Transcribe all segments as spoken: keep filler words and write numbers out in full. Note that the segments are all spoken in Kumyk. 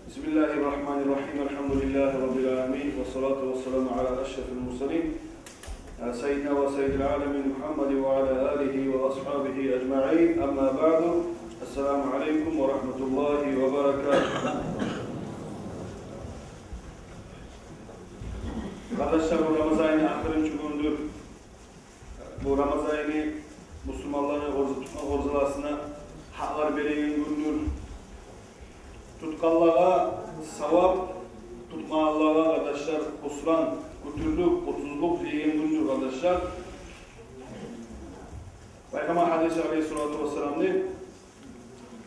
بسم الله الرحمن الرحيم. الحمد لله رب العالمين، والصلاة والسلام على أشرف المرسلين، سيدنا وسيد العالمين محمد وعلى آله وأصحابه أجمعين. أما بعد، السلام عليكم ورحمة الله وبركاته. Къардашлар, бу Рамазан айны ахырынчы гюнюдюр. Бу Рамазан айны бусурманланы ораза тутма, оразаласына гьакълар береген гюндюр. Тутгъанлагъа савап, тутмагъанлагъа, къардашлар, гьусран, кютюрлюк, къутсузлукъ деген гюндюр, къардашлар. Пайхаммар гьадиси алейгьиссалату вассаламны: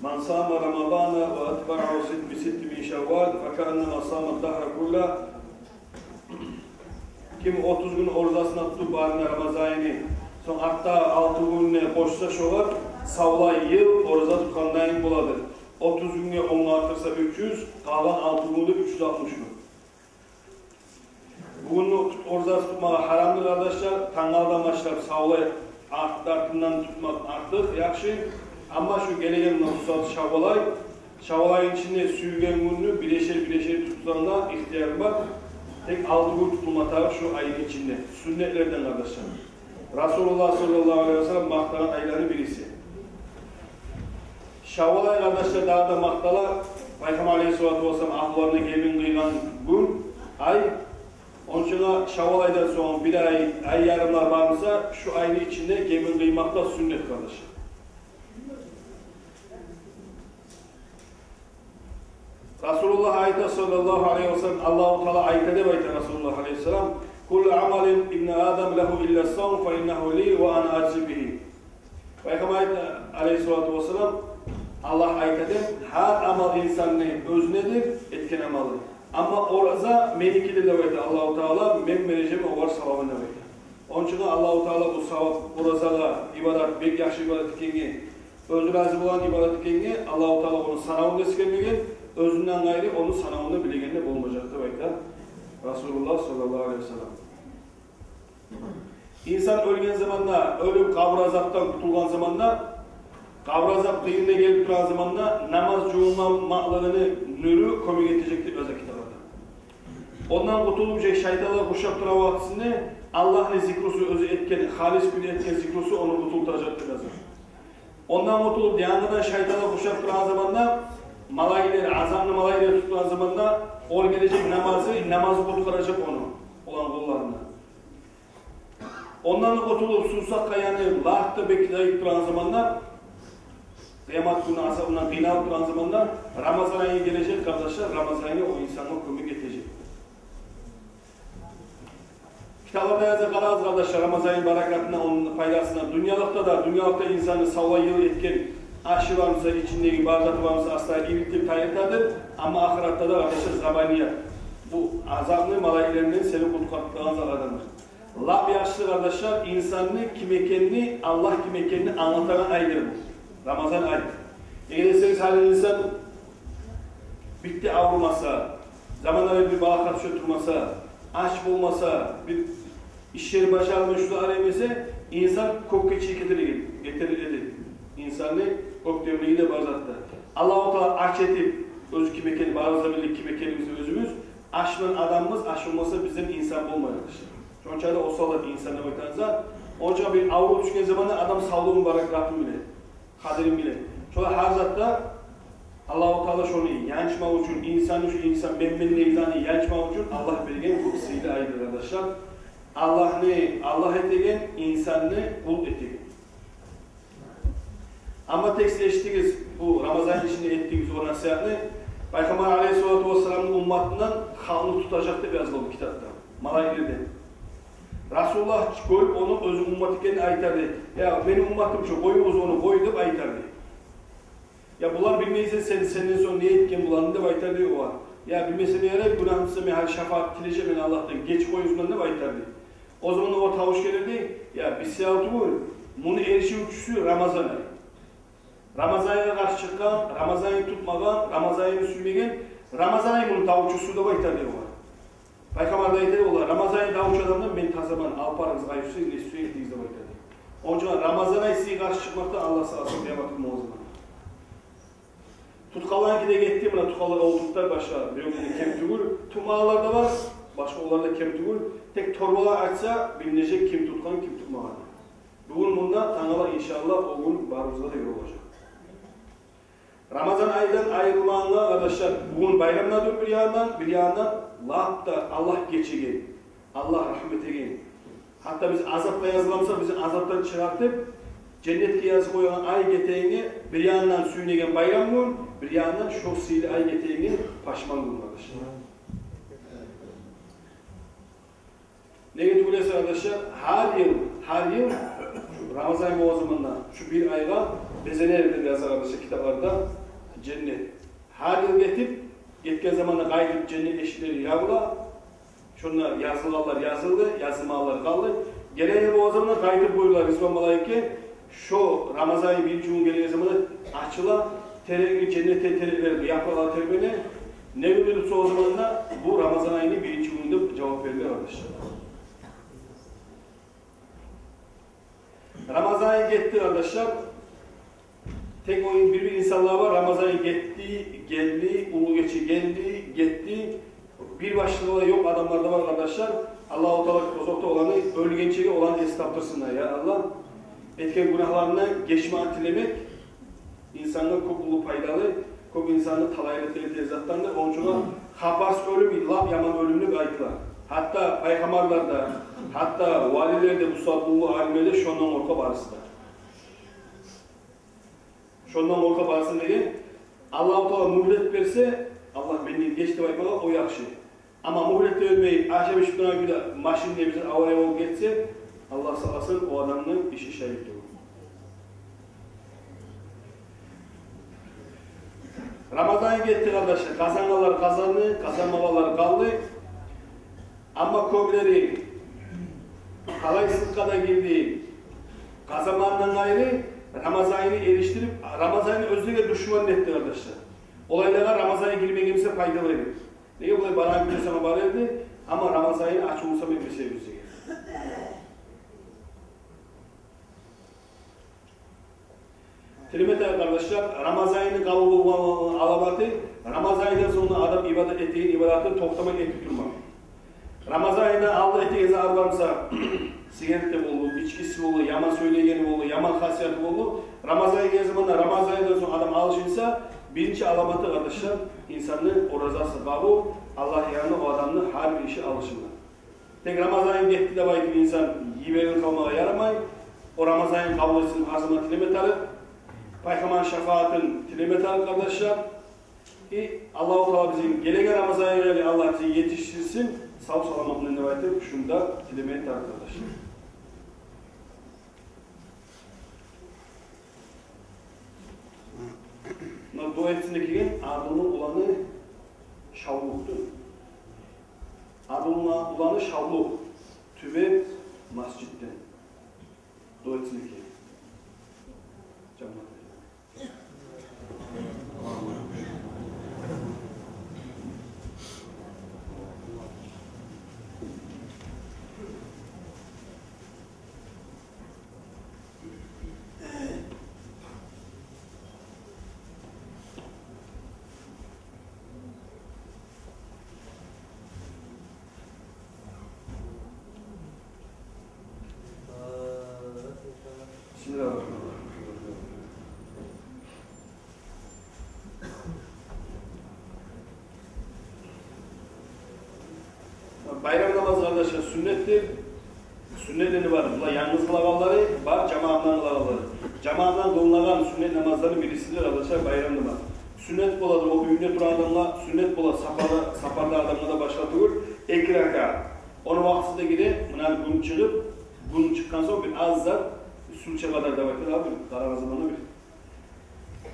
من صام رمضان وأتبعه ست، بست من شوال فكأنما صام الدهر كله. Ким отуз гюн оразасын тутуп барына Рамазан айны, сонг артдагъы алты гюнюне къошса шогъар, савлай йыл ораза тутгъандайын болады. Отуз гюнге онгъа артдырса уьч юз, къалгъан алты гюню де уьч юз алтмыш гюн. Бугюн ораза тутмагъа гьарамдыр, къардашлар. Тангаладан башлап савлай арт-, артындан тутмакъ артыкъ яхшы. Амма шу гелеген муна бусагьат Шаввал ай, Шаввал айны ичинде сюйген гюнню биреше-биреше тутсанг да ихтиярынг бар. Тек алты гюн тутулма тарыкъ шу айны ичинде. Сюннетлерден, къардашлар. Расулуллагь саллаллагьу алайгьи васаллам макътагъан айланы бириси. Шаввал ай, къардашлар, дагъы да макътала. Пайхаммар алейгьиссалату вассалам агьлюлерине гебин къыйгъан гюн, ай. Ончугъа Шаввал айдан сонг бир ай, ай ярымлар бар буса, шу айны ичинде гебин къыймакъ да сюннет, къардашлар. Расулуллагь айта, саллаллагьу алайгьи васаллам, Аллагьу Таала айта деп айта Расулуллагь алейгьиссалам: كل عمل ابن آدم له إلا الصوم فإنه لي وأنا أجزي به. Пайхаммар айта, алейгьиссалату вассалам, Аллагь айта деп: гьар амал инсанны оьзюнедир, этген амалы. Амма ораза меникидир деп айта Аллагьу Таала, мен бережекмен огъар савабын деп айта. Ончугъа Аллагьу Таала бу савап, оразагъа, ибадат, бек яхшы ибадат экенге, оьзю рази болгъан ибадат экенге, Аллагьу Таала ону санавун да эсгермеген, оьзюнден къайры ону санавун да билеген де болмажакъ деп айта Расулуллагь саллаллагьу алайгьи васаллам. Инсан оьлген заманда, оьлюп, къабур азапдан къутулгъан заманда, къабур азап къыйынына гелип турагъан заманда намаз жувунмакълыгъыны нюрю кёмек этежек деп яза китапларда. Ондан къутулуп, шайтанлар къуршап турагъан вакътисинде Аллагьны зикрусу, оьзю этген, халис кюйде этген зикрусу ону къутултажакъ деп яза. Ондан къутулуп, янгыдан шайтанлар къуршап турагъан заманда, малайиклер, азапны малайиклер тутгъан заманда, ол гележек намазы, намазы къутгъаражакъ ону, оланы къолларында. Ондан къутулуп, сувсакъгъа янып, лап да бек зайып турагъан заманда, къыямат гюнню азабындан къыйналып турагъан заманда, Рамазан айы гележек, къардашлар, Рамазан айы о инсангъа кёмек этежек. Китапларда яза, къарагъыз, къардашлар, Рамазан айны баракатына, ону пайдасына. Дюньялыкъда да, дюньялыкъда инсанны савлай йыл этген ашы бар буса, ичиндеги бар заты бар буса, аста иритип тайдыртады. Амма ахыратда да, къардашлар, забаният, бу азапны малайиклеринден сени къутгъартагъан затладыр. Лап яхшысы, къардашлар, инсанны ким экенни, Аллагь ким экенни англатагъан айдыр бу Рамазан ай. Неге десегиз, гьали инсан битти аврумаса, заманабай бир балагьгъа тюше турмаса, ач болмаса, бир ишлер бажарылмай, шу да араймаса, инсан кёкге чейип гетер эди, гетер эди. Инсанны кёкдемлиги де бар затда. Аллагьу Таала ач этип, оьзю ким экенни, барыбыз да билдик ким экенибизни оьзюбюз. Ач булан адамбыз, ач болмаса, бизден инсан болмай, къардашлар. Шончакъы да осал зат инсан деп айтагъан зат. Онча бир аврув тюшген заманда адам савлугъун баракатын биле, къадирин биле. Шолай гьар затда Аллагьу Таала шону янчмакъ учун, инсанны, шу инсан мен-мен деген затны янчмакъ учун Аллагь берген бу сыйлы айдыр, къардашлар. Аллагьны Аллагь этеген, инсанны къул этеген. Амма текст эшитдигиз, бу Рамазан ичинде этдигиз о насигьатны. Пайхаммар алейгьиссалату вассаламны умматындан халкъны тутажакъ деп язылгъан китапда, малайиклерден. Расулуллагь гёрюп ону оьзю уммат экенин айтар эди. Я, мени умматым чы, къоюгъуз ону, къой деп айтар эди. Я, булар билмейсе сен, сенден сонг не этген буланы деп айтар эди огъар. Я, билмесем ярай, гюнагьым тюшсе, мен гьали шафаат тилежекмен Аллагьдан, геч къой оьзюнден деп айтар эди. О заманда о тавуш гелер эди: я, биз саялы тюгюл, муну эришивчюсю Рамазан ай. Рамазан айгъа къаршы чыкъгъан, Рамазан айны тутмагъан, Рамазан айны сюймеген, Рамазан ай муну давучусу деп айтар эди огъар. Пайхаммар да айтар эди: олар, Рамазан айны давучу адамдан мен тазаман, алып барыгъыз, къайсы сюйсегиз, не сюйсегиз этигиз деп айтар эди. Онча Рамазан ай сизге къаршы чыкъмакъдан Аллагь сакъласын, къыямат гюн болгъан заманда. Тутгъанланы да гетди, муна тутгъанлар олтуртар башгъа, биревлер де кем тюгюл. Тутмагъанлар да бар, башгъа, олар да кем тюгюл. Тек торбалар ачса, билинежек ким тутгъан, ким тутмагъан. Бугюн мунда, тангала, иншааллагь, о гюн барыбызгъа да ёралажакъ. Рамазан айдан айрылмагъангъа, къардашлар, бугюн байрам да дюр бир яндан, бир яндан лап да Аллагь гечеген, Аллагь рагьмат этеген. Гьатта биз азапгъа язылгъан бусакъ, бизин азапдан чыгъартып, женнетге язып къоягъан ай гетегенге бир яндан сююнеген байрам гюн, бир яндан шо сыйлы ай гетегенге пашман гюн, къардашлар. Неге тюгюл эсе, къардашлар, гьар йыл, гьар йыл шу Рамазан ай болгъан заманда шу бир айгъа безенер деп яза, къардашлар, китапларда, женнет. Гьар йыл гетип, гетген заманда къайтып женнет эшиклери ябыла. Шонда язылгъанлар язылды, язылмагъанлар къалды. Гелеген йыл болгъан заманда къайтып буюрулар Ризкъан малайикге, шо Рамазан ай биринчи гюн гелеген заманда ачыла, терекни, женнетден тереклер, япыракълар тербене. Не гюндюр десе, о заманда бу Рамазан айны биринчи гюню деп жавап бериле, къардашлар. Рамазан ай гетди, къардашлар. Тек о бир-бир инсанлар бар, Рамазан ай гетди, гелди, уллу гече гелди, гетди. Бир башлыгъы да ёкъ адамлар да бар, къардашлар. Аллагьу Таала озокъда оланы оьлгенчеге оланы эс тапдырсын да, я Аллагь. Этген гюнагьларындан гечмек тилемек инсангъа кёп уллу пайдалы, кёп инсанны талайлыкъ этеген затдандыр. Ону учун да хапарсыз оьлюм лап яман оьлюм деп айтыла. Гьатта пайхаммарлар да, гьатта валилер де, бу сагьат уллу алимлер де шондан къоркъа барысы да. Шондан къоркъа барсын деген. Аллагьу Таала мюгьлет берсе, Аллагь, менден геч деп айтмагъа, о яхшы. Амма мюгьлет де бермей, ашап-ичип турагъан кюйде машин де бир авария болуп гетсе, Аллагь сакъласын, о адамны иши шайыр тюгюл. Рамазан ай гетди, къардашлар. Къазангъанлар къазанды, къазанмагъанлар къалды. Амма кёплери талайсызлыкъгъа да гирди. Къазанмагъандан къайры, Рамазан айны эришдирип, Рамазан айны оьзлеге душман этди, къардашлар. Олайлагъа Рамазан ай гирмеген буса пайдалы эди. Неге, булай барагъан гюню сама бар эди, амма Рамазан айны ачувун сама этмесе оьзлеге. Тилеме тарыкъ, къардашлар, Рамазан айны къабул болгъан аламаты, Рамазан айдан сонг адам ибадат этеген ибадатын токътамай этип турмакъ. Рамазан айдан алда этеген зат бар буса, сигарет де болду, ичкиси болду, яман сёйлегени болду, яман хасияты болду. Рамазан ай гелген заманда, Рамазан айдан сонг адам алышынса, биринчи аламаты, къардашлар, инсанны оразасы къабул, Аллагь янында о адамны гьар бир иши алышына. Тек Рамазан ай гетди деп айтып, инсан йиберип къалмагъа ярамай. О Рамазан ай къабул этсин, гьар заман тилеме тарыкъ. Пайхаммарны шафаатын тилеме тарыкъ, къардашлар. И Аллагьу Таала бизин гелеген Рамазан айгъа Аллагь бизин етишдирсин сав-саламат булан деп айтып, шуну да тилеме тарыкъ, къардашлар. Муна дуа этсин деп гелген Адилни уланы Шавлукъду. Адилни уланы Шавлукъ, Тюбек межитден. Дуа этсин деп гелген. Жамаат. Байрам намаз, къардашлар, сюннетдир. Сюннетлени бар, булар янгыз къылагъанлары бар, жамаат булан къылагъанлары. Жамаат булан къылынагъан сюннет намазланы бирисидир, къардашлар, байрам намаз. Сюннет бола о уьюнде турагъан адамгъа, сюннет бола сапарда, сапарда адамгъа да, башгъа тюгюл, эки ракаат. Ону вакътиси де гире, муна гюн чыгъып, гюн чыкъгъан сонг бир аз зат, сюлче къадар деп айта да, бир къарагъан заманда бир.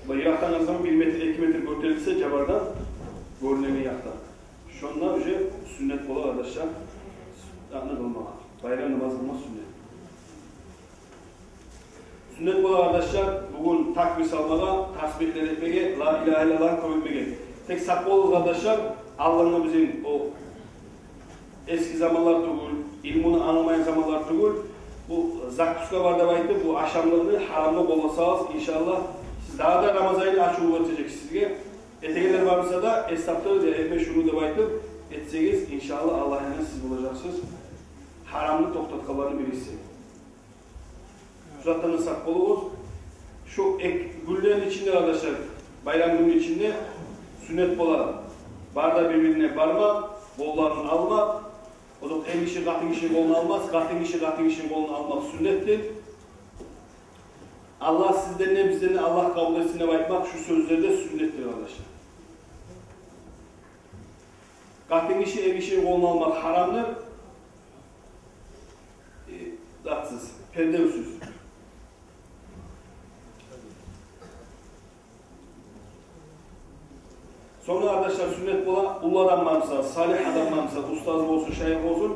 Бу йыракъдан къарасанг, бир метр, эки метр гётерилсе жабардан, гёрюнеген якъдан. Шонда уже сюннет бола, къардашлар, затны къылмагъа. Байрам намаз къылма сюннет. Сюннет бола, къардашлар, бугюн такбир салмагъа, тасбигьлер этмеге, ла илагьа иллаллагь кёп этмеге. Тек сакъ болугъуз, къардашлар, алдандан бизин о эски заманлар тюгюл, илмуну англамайгъан заманлар тюгюл. Бу закуска бар деп айтып, бу ашамлыкъны гьарамлыкъ къолласагъыз, иншааллагь, сиз дагъы да Рамазан айны ачуву гёрсетежек сизге. Этегенлер бар буса да, эс таптырып, я этме шуну деп айтып этсегиз, иншааллагь, Аллагь янында сиз болажакъсыз гьарамны токътатгъанланы бириси. Шу затдан да сакъ болугъуз. Шу эки гюнлени ичинде, къардашлар, байрам гюнню ичинде сюннет бола бары да бир-бирине барма, къолларын алма. О заман эркиши къатынгишини къолун алмас, къатынгиши къатынгишини къолун алмакъ сюннетдир. Аллагь сизден де, бизден де Аллагь къабул этсин деп айтмакъ шу сёзлер де сюннетдир, къардашлар. Къатынгиши эркишини къолун алмакъ гьарамдыр. Э, затсыз, пердевсюз. Сонг, къардашлар, сюннет бола, уллу адам бар буса, салигь адам бар буса, устаз болсун, шайых болсун,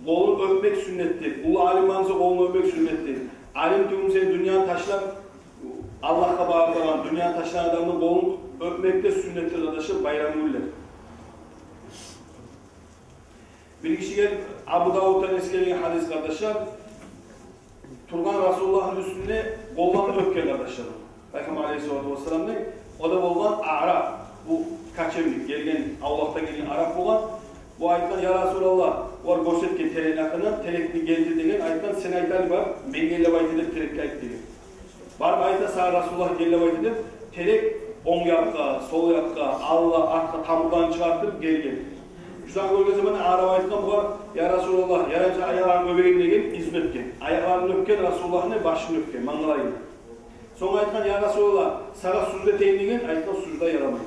къолун оьпмек сюннетдир. Уллу алим бар буса, къолун оьпмек сюннетдир. Алим тюгюл буса, дюньяны ташлап, Аллагьгъа багъышлагъан, дюньяны ташлагъан адамны къолун оьпмек де сюннетдир, къардашлар, байрам гюнлер. Бир гиши гелип, Абу Давуддан эсгерилген гьадис, къардашлар, тургъан Расулуллагьны уьстюнде къолларын оьпген, къардашлар. Пайхаммар алейгьиссалату вассаламны, о да болгъан араб, бу кочевник, гелген, авлакъдан гелген араб болгъан. Бу айтгъан: «Я Расулаллагь», олар гёрсетген терекни гьакъындан, «терекни гелтир», – деген, айтгъан: «Сен айтагъан бар, мен гелдим деп айт», – деп терекге айт деген. Барып айта: «Сагъа Расулуллагь гелди деп айт», – деп, терек онг якъгъа, сол якъгъа, алгъа, артгъа тамурларын чыгъартып гелген. Шу заман гёрген заманда араб айтгъан бугъар: «Я Расулаллагь, ярай буса аякъларын оьбейим», – деген, изну этген. Аякъларын оьпген Расулуллагьны, башын оьпген, мангалайын. Сонг айтгъан: «Я Расулаллагь, сагъа сужда этейим», – деген, айтгъан: «Сужда ярамай».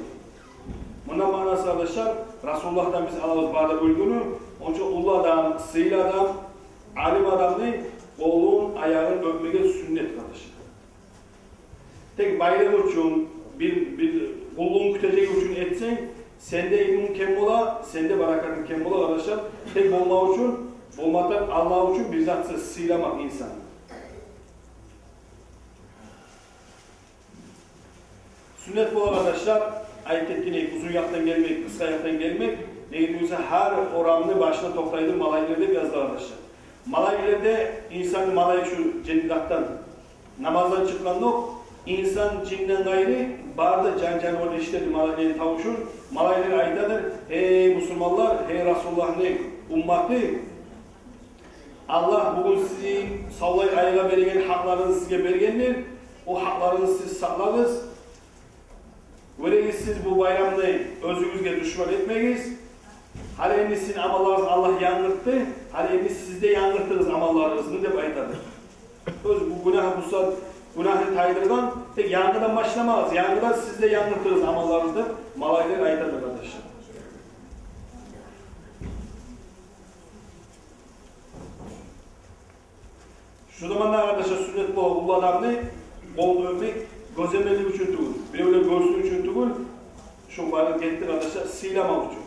Мундан маънасы, къардашлар, Расулуллагьдан биз алабыз бары да уьлгюню. Онча уллу адам, сыйлы адам, алим адамны къолун, аягъын оьпмеге сюннет, къардашлар. Тек байрам учун, бир, бир къуллугъун кютежек учун этсенг, сенде илмунг кем бола, сенде баракатынг кем бола, къардашлар. Тек болма учун, болмакъдан Аллагь учун бир затсыз сыйламакъ инсанны. Сюннет бола, къардашлар, айтып гетгенде, узун якъдан гелмек, къысгъа якъдан гелмек. Неге тюгюл буса, гьар орамны башына токътайды малайиклер деп язды, къардашлар. Малайиклер де, инсанны малайик шу женнетден, намаздан чыкъгъандокъ, инсан, жинден къайры, бары да жан-жанывар эшитеди малайиклени тавушун. Малайиклер айтадыр: «Гьей мусулманлар, гьей Расулуллагьны умматы, Аллагь бугюн сизин савлай айгъа береген гьакъларыгъызны сизге бергендир. О гьакъларыгъызны сиз сакълагъыз. Гёрегиз, сиз бу байрамны оьзюгюзге душман этмегиз. Гьали энни сизин амалларыгъызны Аллагь янгыртды. Гьали энни сиз де янгыртыгъыз амалларыгъызны», – деп айтады. Оьз бу гюнагь буса, гюнагьны тайдыргъан, тек янгыдан башламагъыз, янгыдан сиз де янгыртыгъыз амалларыгъызны деп малайиклер айтады, къардашлар. Шу заманда, къардашлар, сюннет бола уллу адамны къолун оьпмек гёземеллик учун тюгюл, биревлер гёрсюн учун тюгюл, шу бары гетди, къардашлар, сыйламакъ учун.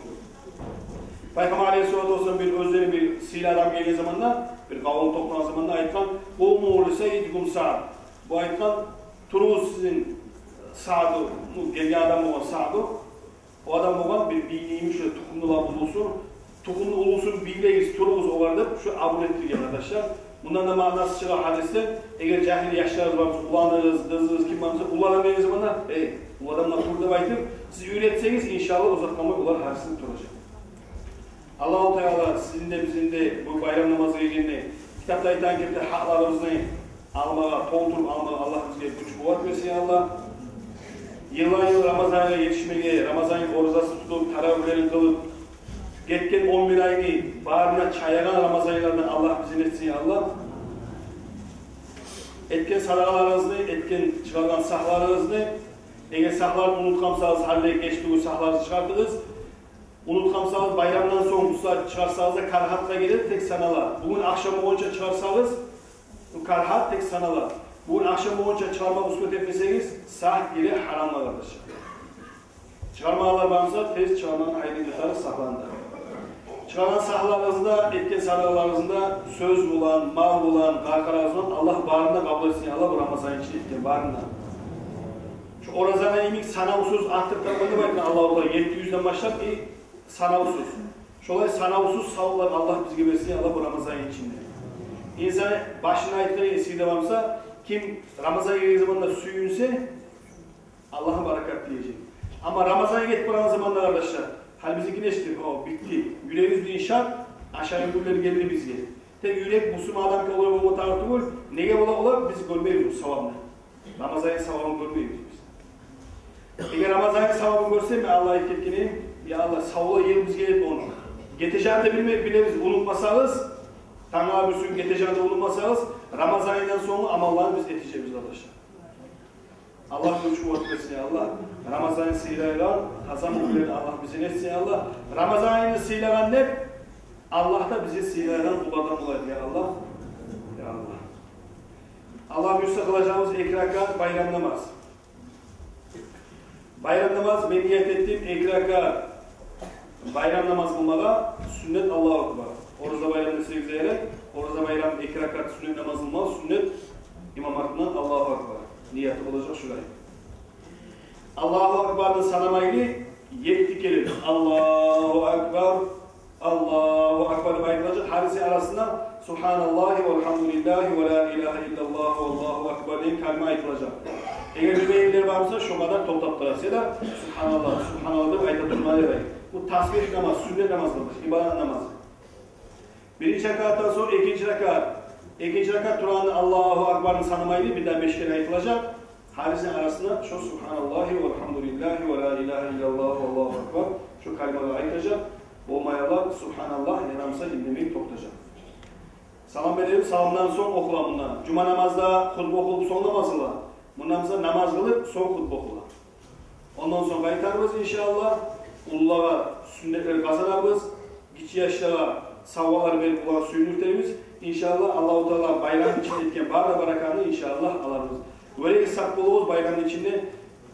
Пайхаммар алейгьиссалату вассалам бир оьзлери бир сыйлы адам гелген заманда, бир къавум токътагъан заманда айтгъан: «Къуму ли саййидикум Саъд». Бу айтгъан: «Туругъуз сизин Саъду», бу гелген адам болгъан Саъду. О адам болгъан бир бийни йимик, шо тухумну ла уллусу, тухумну уллусун бийлегиз, туругъуз огъар деп, шо абур этдирген, къардашлар. Мундан да маънасы чыгъа гьадисден: эгер жагьил яшларыгъыз бар буса, уланыгъыз, къызыгъыз, ким бар буса, уллу адам гелген заманда: «Эй, уллу адамгъа тур», – деп айтып, сиз уьйретсегиз, иншааллагь, узатмай олар гьарисин туражакъ. Аллагьу Таала сизин де, бизин де бу байрам намазгъа гелгенде, китапда айтагъан кепде, гьакъларыбызны алмагъа, толтуруп алмагъа Аллагь бизге гюч-къуват берсин, я Аллагь. Йылдан-йыл Рамазан айгъа етишмеге, Рамазан ай оразасын тутуп, таравигьлерин къылып, гетген он бир айны барын да чаягъан Рамазан айлардан Аллагь бизин этсин, я Аллагь. Этген садагъаларыгъызны, этген, чыгъаргъан сагьларыгъызны, эгер сагьланы унутгъан бусагъыз, гьали геч тюгюл, сагьларыгъызны чыгъартыгъыз. Унутгъан бусагъыз, байрамдан сонг буса чыгъарсагъыз да, карагьатгъа гире, тек санала. Бугюн ахшам болгъунча чыгъарсагъыз, бу карагьат, тек санала. Бугюн ахшам болгъунча чыгъармагъа успеть этмесегиз, сагь гире гьарамгъа, къардашлар. Чыгъармагъанлар бар буса, тез чыгъармагъа гьайрат этигиз сагьланы да. Чыгъаргъан сагьларыгъызны да, этген садагъаларыгъызны да сёз булан, мал булан, къаркъарагъыз булан Аллагь барын да къабул этсин, я Аллагь, бу Рамазан ичинде этген барын да. Шу оразаны йимик санавсуз артыкъ тапгъан деп айтгъан Аллагьу Таала, етти юзден башлап, и санавсуз. Шолай санавсуз саваплар Аллагь бизге берсин, я Аллагь, бу Рамазан ичинде. Инсан башында айтгъан эсигизде бар буса, ким Рамазан гелген заманда сююнсе, Аллагьдан баракат тилежек. Амма Рамазан гетип барагъан заманда, къардашлар, гьали бизинки нечик, о, битди. Юрегибиз бир шат, ашайгъан гюнлер гелди бизге. Тек юрек бусурман адамгъа олай болма тарыкъ тюгюл. Неге бола олай? Биз гёрмейбиз о савабны. Рамазанны савабын гёрмейбиз биз. Эгер Рамазанны савабын гёрсем, я Аллагь, айтып гетген эдим, я Аллагь, савлай йыл бизге этип ону. Гетежагъын да билмей, билебиз, унутмасагъыз, тангала бир сююп гетежагъын да унутмасагъыз, Рамазандан сонггъу амалланы биз этежекбиз, къардашлар. Аллагь гюч-къуват берсин, я Аллагь. Рамазанны сыйлайгъан, Рамазан муъминлерден Аллагь бизин этсин, я Аллагь. Рамазанны сыйлагъан деп, Аллагь да бизин сыйлайгъан къуллардан болайыкъ, я Аллагь. Я Аллагь. Аллагь буюрса, къылажакъбыз эки ракаат байрам намаз. Байрам намаз мен ният этдим эки ракаат байрам намаз къылмагъа, сюннет, Аллагьу акбар. Ораза байрам десегиз де ярай, Ораза байрам эки ракаат сюннет намаз къылмагъа, сюннет, имам артындан Аллагьу акбар. Ният болажакъ шулай. Аллагьу акбарны санамайлы етти керен Аллагьу акбар, Аллагьу акбар деп айтылажакъ. Гьарисини арасында субгьаналлагьи валгьамдулиллагьи ва ла илагьа иллаллагьу валлагьу акбар деген калима айтылажакъ. Эгер билмейгенлер бар буса, шо къадар токътап турасыз да, субгьаналлагь, субгьаналлагь деп айта турма ярай. Бу тасбигь намаз, сюннет намаз, къардашлар, ибадат намазы. Биринчи ракаатдан сонг экинчи ракаат. Экинчи ракаат турагъанда Аллагьу акбарны санамайлы бирдагъы беш керен айтылажакъ. Гьарисини арасында шо субгьаналлагьи валгьамдулиллагьи ва ла илагьа иллаллагьу валлагьу акбар, шо калималар айтылажакъ. Болмай къалса, субгьаналлагь, ярамаса, индемей токътажакъ. Салам беребиз, саламдан сонг охула мундан. Жума намазда хутба охулуп сонг намаз къыла. Мундан буса намаз къылып сонг хутба охула. Ондан сонг къайтарбыз, иншааллагь. Уллулагъа сюннетлер къазанабыз, гиччи яшлагъа савгъалар берип, олагъа сююндюртебиз. Иншааллагь, Аллагьу Таала байрамны ичинде этген бары да баракатны, иншааллагь, аларбыз. Валлагь, сакъ болугъуз, байрамны ичинде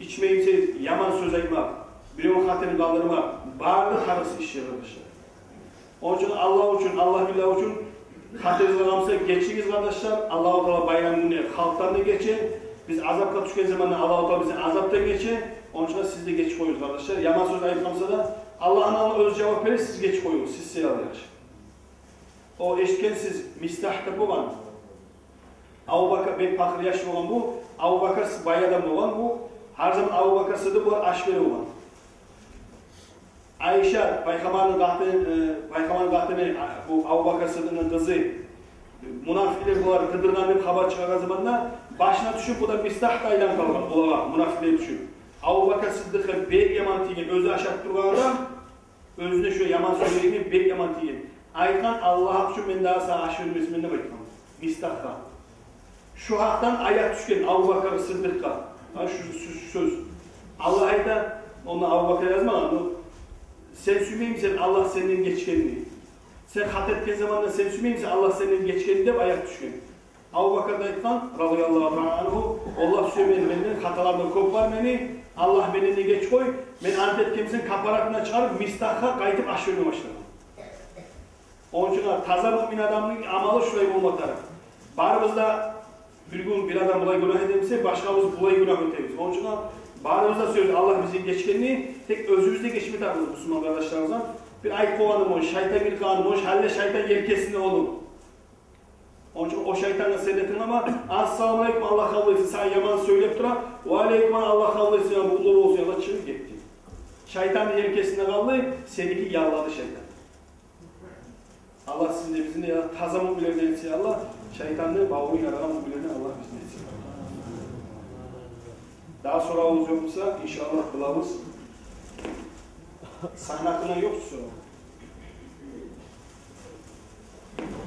ичмейсиз, яман сёз айтмакъ, биревню хатирин къалдырмакъ, бары да гьарам иш, къардашлар. Ону учун Аллагь учун, Аллагь биллагь учун, хатиригиз къалгъан буса, гечигиз, къардашлар. Аллагьу Таала байрам гюню халкъдан да гече. Биз азапгъа тюшген заманда Аллагьу Таала бизин азапдан гече. Ону учун сиз де гечип къоюгъуз, къардашлар. Яман сёз айтгъан буса да, Аллагьны алдында оьзю жавап бере, сиз гечип къоюгъуз, сиз сыйлы яхшы. О, эшитгенсиз, Мистагь деп болгъан. Абубакар, бек пакъыр яш болгъан бу. Абубакар с-, бай адам болгъан бу. Гьар заман Абубакар Сыддыкъ булар аш бере болгъан. Айшат, пайхаммарны къатыны, э, пайхаммарны къатыны, а, бу Абубакар Сыддыкъны къызы, мунафикълер булар къыдыргъан деп хабар чыгъаргъан заманда, башына тюшюп, бу да Мистагь да айланып къалгъан олагъа, мунафикълеге тюшюп. Абубакар Сыддыкъгъа бек яман тийген, оьзю ашап тургъан адам, оьзюне шо яман сёйлегени бек яман тийген. Айтгъан: «Аллагь учун мен дагъы сагъа аш бермесмен», — деп айтгъан Мистагьгъа. Шо гьакъдан аят тюшген Абубакар Сыддыкъгъа. Гьа, шу, шу, шу сёз. Аллагь айта, онда Абубакар язмагъан, ну, сен сюймеймисен Аллагь сенден гечгенни? Сен хата этген заманда сен сюймеймисен Аллагь сенден гечгенни деп аят тюшген. Абубакар да айтгъан, радияллагьу тааля ангьу: «Аллагь сюемен, менден хаталарым да кёп бар мени, Аллагь, менден де гечип къой». Мен ант этгенмисен, каппаратына чыгъарып, Мистагьгъа къайтып аш берме башлагъан. Ону учун да таза муъмин адамны амалы шулай болма тарыкъ. Барыбыз да бир гюн бир адам булай гюнагь этемисе, башгъабыз булай гюнагь этебиз. Ону учун да барыбыз да сюебиз Аллагь бизин гечгенни, тек оьзюбюз де гечме тарыкъбыз бусурман къардашларыбыздан. Бир айып болгъаны болуш, шайтан гирип къалгъаны болуш, гьали де шайтан елкесинде ону. Ону учун о шайтангъа сен де тынглама. «Ассаламу алейкум, Аллагь къабул этсин», сагъа яман сёйлеп тура. «Ва алейкум, Аллагь къабул этсин, я, къутлу болсун», я, чыгъып гетди. Шайтанны елкесинде къалды, сеники яллады шайтан. Аллагь сизин де, бизин де, я, таза муъминлерден этсин, я Аллагь. Шайтанны бавун ярагъан муъминлерден Аллагь бизин этсин. Дагъы соравугъуз ёкъ буса, иншааллагь, къылабыз. Сагьны гьакъында ёкъ сорав.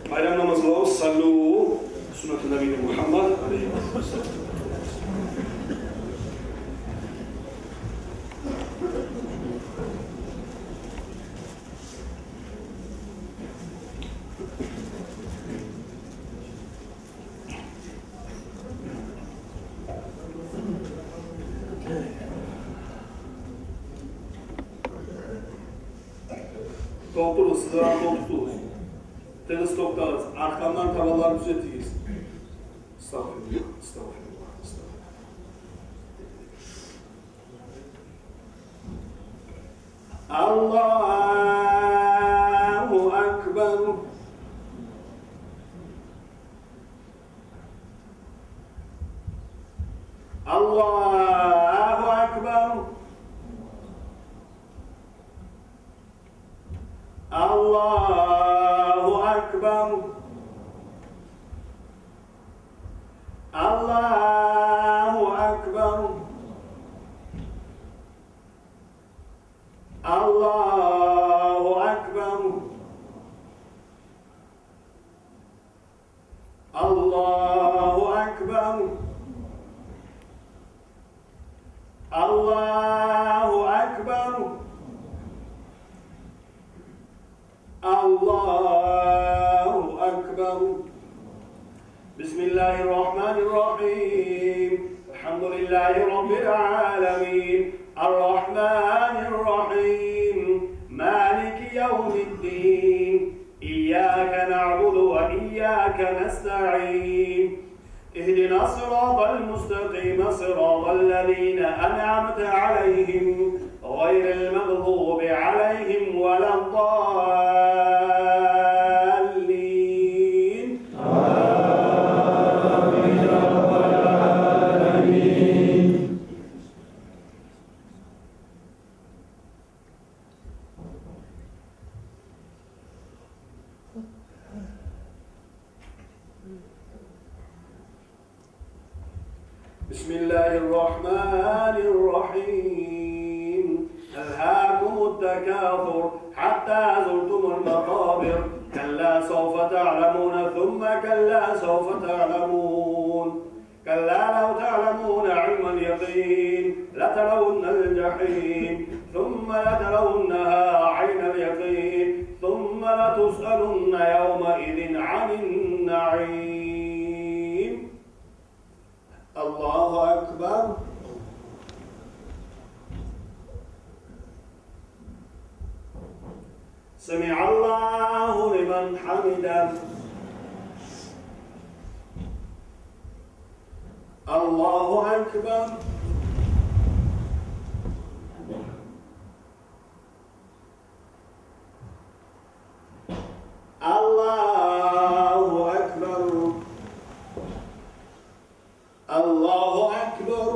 Байрам намаз къылабыз. Саллу суннати набийина Мухаммад алейгьи ва саллам. Толтуругъуз, сиз де толтуругъуз. Тыгъыз токътагъыз. Аркъамдан табанланы тюзетигиз. Астагъфируллагь, астагъфируллагь, астагъфируллагь. Аллагьу акбар. Аллагьу акбар. الله أكبر. الله أكبر. الله أكبر. الله أكبر. الله أكبر. الله أكبر. بسم الله الرحمن الرحيم. الحمد لله رب العالمين. الرحمن الرحيم. مالك يوم الدين. إياك نعبد وإياك نستعين. اهدنا الصراط المستقيم، صراط الذين أنعمت عليهم، غير المغضوب عليهم ولا الضالين. آمين يا رب العالمين. بسم الله الرحمن الرحيم. ألهاكم التكاثر حتى زرتم المقابر. كلا سوف تعلمون ثم كلا سوف تعلمون. كلا لو تعلمون علم اليقين لترون الجحيم ثم لترونها عين اليقين ثم لتسألن يومئذ عن النعيم. الله أكبر. سمع الله لمن حمده. الله أكبر. الله أكبر. الله أكبر.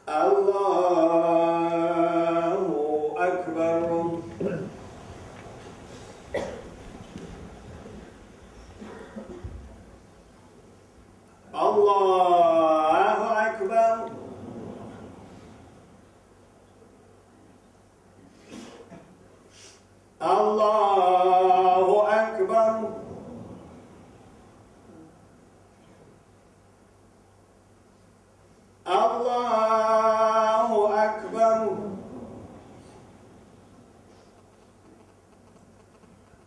الله أكبر. الله أكبر. الله أكبر. الله أكبر.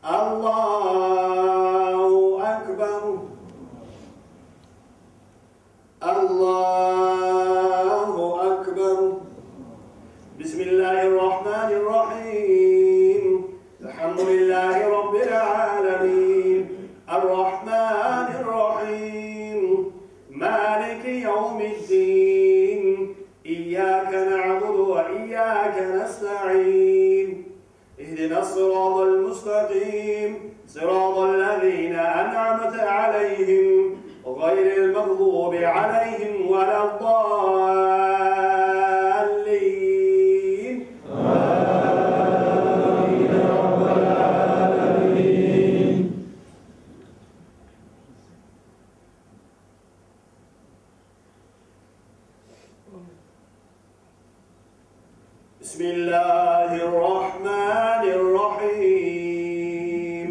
الله أكبر. الله أكبر. بسم الله الرحمن الرحيم. الحمد لله رب العالمين. الرحمن الرحيم. مالك يوم الدين. إياك نعبد وإياك نستعين. اهدنا الصراط المستقيم، صراط الذين أنعمت عليهم، غير المغضوب عليهم ولا الضالين. آمين يا رب العالمين. بسم الله الرحمن الرحيم.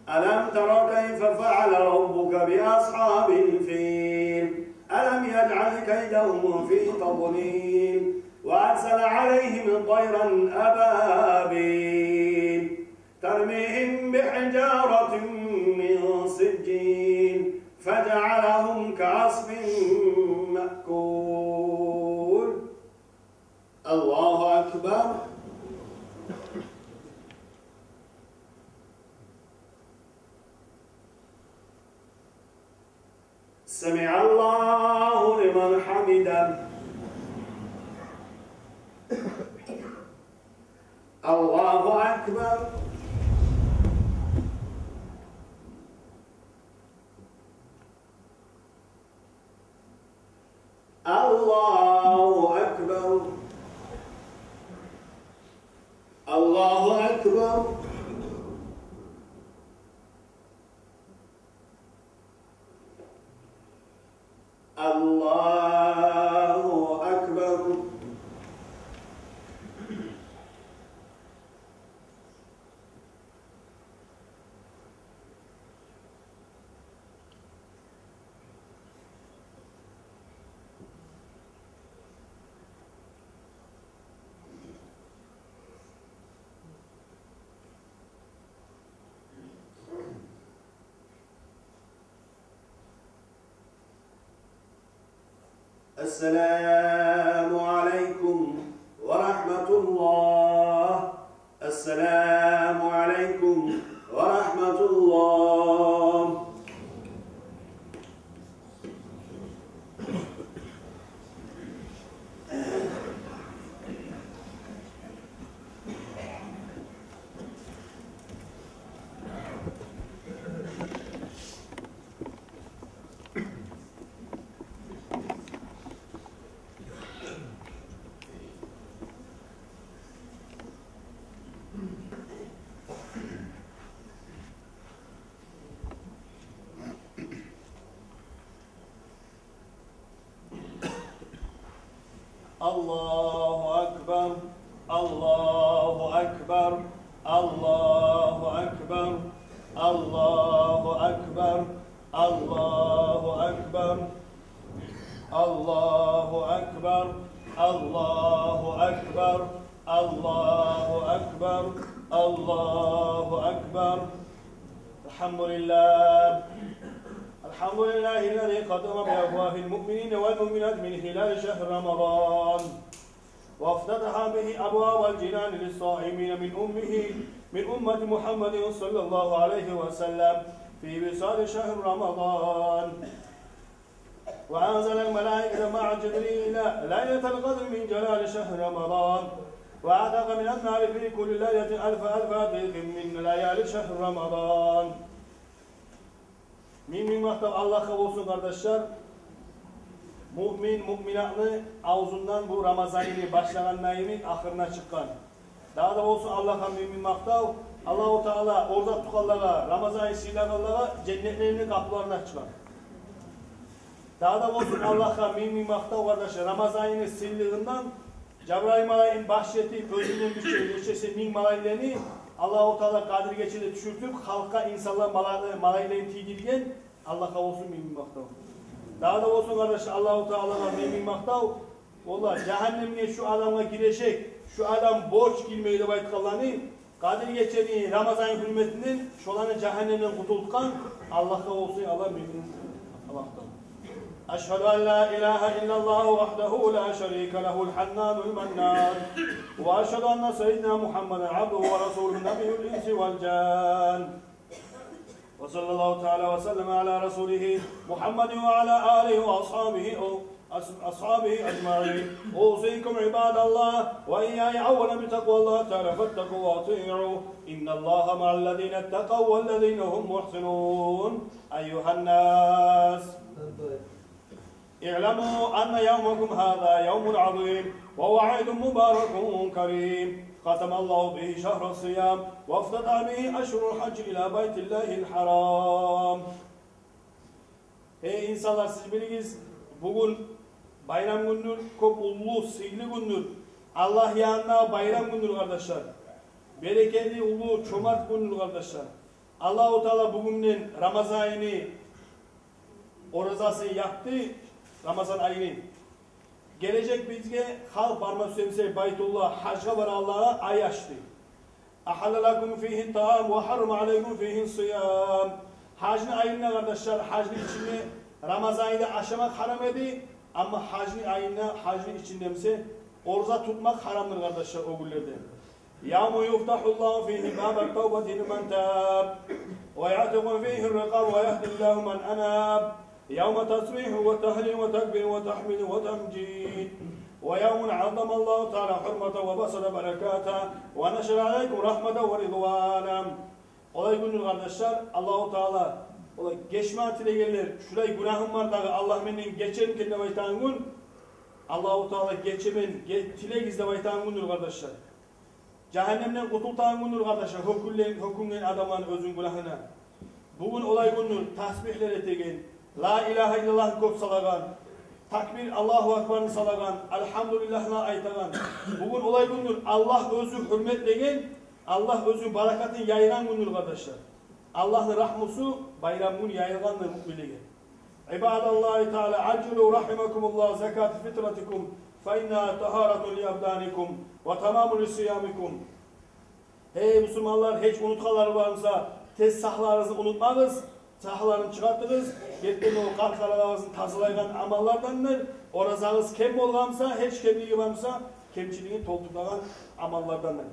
ألم تر كيف فعل ربك بأصحاب الفيل؟ ألم يجعل كيدهم في تضليل وأرسل عليهم طيرا أبابيل ترميهم بحجارة من سجيل فجعلهم كعصف مأكول. الله أكبر. سمع الله لمن حمده. الله أكبر. الله أكبر. الله أكبر. الله أكبر. السلام عليكم ورحمة الله. السلام عليكم ورحمة الله. الله أكبر، الله أكبر، الله أكبر، الله أكبر، الله أكبر، الله أكبر، الله أكبر، الله أكبر، الله أكبر. الحمد لله. الحمد لله الذي ختم بأفواه المؤمنين والمؤمنات من هلال شهر رمضان، وافتتح به أبواب الجنان للصائمين من أمه، من أمة محمد صلى الله عليه وسلم في وصال شهر رمضان. وأنزل الملائكة مع جبريل ليلة القدر من جلال شهر رمضان، وأعتق من النار في كل ليلة ألف ألف عتيق من ليالي شهر رمضان. Минг-минг макътав Аллагьгъа болсун, къардашлар. Муъмин, муъминатны авзундан бу Рамазан айны башлагъан айны ахырына чыкъгъан. Дагъы да болсун Аллагьгъа минг-минг макътав. Аллагьу Таала ораза тутгъанлагъа, Рамазан айны сыйлагъанлагъа женнетлени къапуларын ачгъан. Дагъы да болсун Аллагьгъа минг-минг макътав, къардашлар, Рамазан айны сыйлылыгъындан Жабрайыл малайикни баш этип, оьзюнден бирче нечесе минг малайиклени Аллагьу Таала Къадир гечеде тюшюртюп, халкъгъа, инсанлар, малай-, малайиклени тийдирген Аллагьгъа болсун минг-минг макътав. Дагъы да болсун, къардашлар, Аллагьу Таалагъа минг-минг макътав. Валлагь, жагьаннемге шу адамгъа гирежек, шу адам борч гирмей деп айтгъанланы Къадир гечени, Рамазан гюн гьюрметинден шоланы жагьаннемден къутултгъан Аллагьгъа болсун, Аллагь минг-минг макътав. أشهد أن لا إله إلا الله وحده لا شريك له الحنان المنان، وأشهد أن سيدنا محمدا عبده ورسوله نبي الإنس والجان. وصلى الله تعالى وسلم على رسوله محمد وعلى آله وأصحابه، أص-، أصحابه أجمعين. أوصيكم عباد الله وإياي أولا بتقوى الله تعالى، فاتقوا وأطيعوا. إن الله مع الذين اتقوا والذين هم محسنون. أيها الناس، اعلموا أن يومكم هذا يوم عظيم وهو عيد مبارك كريم، ختم الله به شهر الصيام وافتتح به أشهر الحج إلى بيت الله الحرام. Гьей инсанлар, сиз билигиз, бугюн байрам гюндюр, кёп уллу, сыйлы гюндюр. Аллагь янында байрам гюндюр, къардашлар. Берекетли, уллу, чомарт гюндюр, къардашлар. Аллагьу Таала бугюнден Рамазан айны оразасын япды, Рамазан айны. Гележек бизге халкъ барма сюе буса Байтуллагь, гьажгъа барагъанлагъа ай ачды. أحل لكم فيه الطعام وحرم عليكم فيه الصيام. Гьажны айында, къардашлар, гьажны ичинде Рамазан айда ашамакъ гьарам эди, амма гьажны айында, гьажны ичинде буса ораза тутмакъ гьарамдыр, къардашлар, о гюнлерде. يوم يفتح الله فيه باب التوبة لمن تاب، ويعتق فيه الرقاب، ويهدي الله من أناب. يوم تسبيح وتهليل وتكبير وتحميد وتمجيد. ويوم عظم الله تعالى حرمته وبسط بركاته ونشر عليكم رحمته ورضوانه. Олай гюндюр, къардашлар, Аллагьу Таала, олай гечме тилегенлер, шулай гюнагьым бар дагъы, Аллагь менден гечермикен деп айтагъан гюн, Аллагьу Таала гечемен, ге-, тилегиз деп айтагъан гюндюр, къардашлар. Жагьаннемден къутултагъан гюндюр, къардашлар, гьёкюнле-, гьёкюнген адамланы оьзюню гюнагьына. Бугюн олай гюндюр, тасбигьлер этеген, ла илагьа иллаллагьны кёп салагъан, такбир, Аллагьу акбарны салагъан, альгьамдулиллагьны айтагъан. Бугюн олай гюндюр, Аллагь оьзю гьюрметлеген, Аллагь оьзюню баракатын яйгъан гюндюр, къардашлар. Аллагьны рагьмусу байрам гюн яйылгъандыр муъминлеге. عباد الله تعالى، عجلوا رحمكم الله زكاة فطرتكم، فإنها طهارة لأبدانكم وتمام لصيامكم. Гьей мусулманлар, гьеч унутгъанлар бар буса, тез сагьларыгъызны унутмагъыз. Сагьларын чыгъартыгъыз. Гертиден о къаркъараларыгъызны тазалайгъан амаллардандыр. Оразагъыз кем болгъан буса, гьеч кемлиги бар буса, кемчилигин толтурагъан амаллардандыр.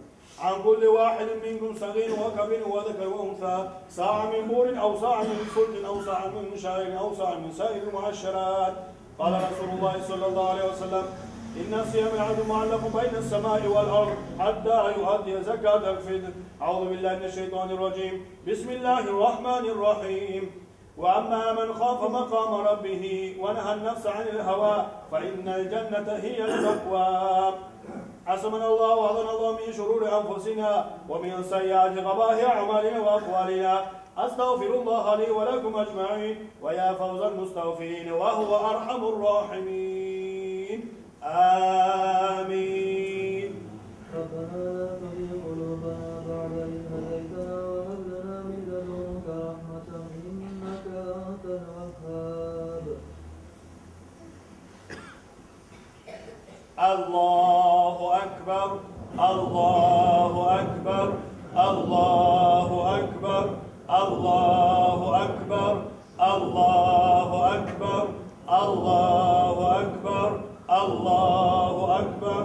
عن كل واحد منكم صغير وكبير وذكر وأنثى، صاعا من بر أو صاعا من صلت أو صاعا من شعير أو صاعا من سائر المعشرات. قال رسول الله صلى الله عليه وسلم: إن الصيام عقد معلق بين السماء والأرض حتى يؤدي زكاة الفطر. أعوذ بالله من الشيطان الرجيم. بسم الله الرحمن الرحيم. وأما من خاف مقام ربه ونهى النفس عن الهوى فإن الجنة هي المأوى. عصمنا الله وأعاذنا الله من شرور أنفسنا ومن سيئات قبائح أعمالنا وأقوالنا. أستغفر الله لي ولكم أجمعين، ويا فوز المستغفرين، وهو أرحم الراحمين. آمين. ربنا لا تزغ قلوبنا بعد إذ هديتنا وهب لنا من لدنك رحمة إنك أنت الوهاب. الله أكبر، الله أكبر، الله أكبر، الله أكبر، الله أكبر، الله أكبر، الله أكبر.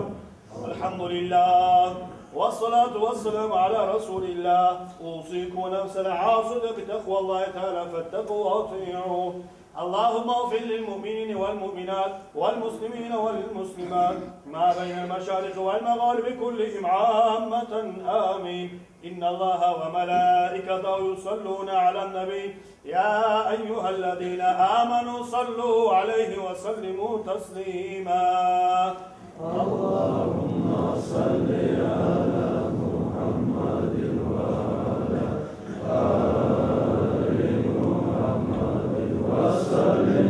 الحمد لله، والصلاة والسلام على رسول الله. أوصيكم ونفسي العاصي بتقوى الله تعالى، فاتقوا وأطيعوا. اللهم اغفر للمؤمنين والمؤمنات والمسلمين والمسلمات ما بين المشارق والمغارب كلهم عامة. آمين. إن الله وملائكته يصلون على النبي، يا أيها الذين آمنوا صلوا عليه وسلموا تسليما. اللهم صل على محمد وعلى آل محمد وسلم.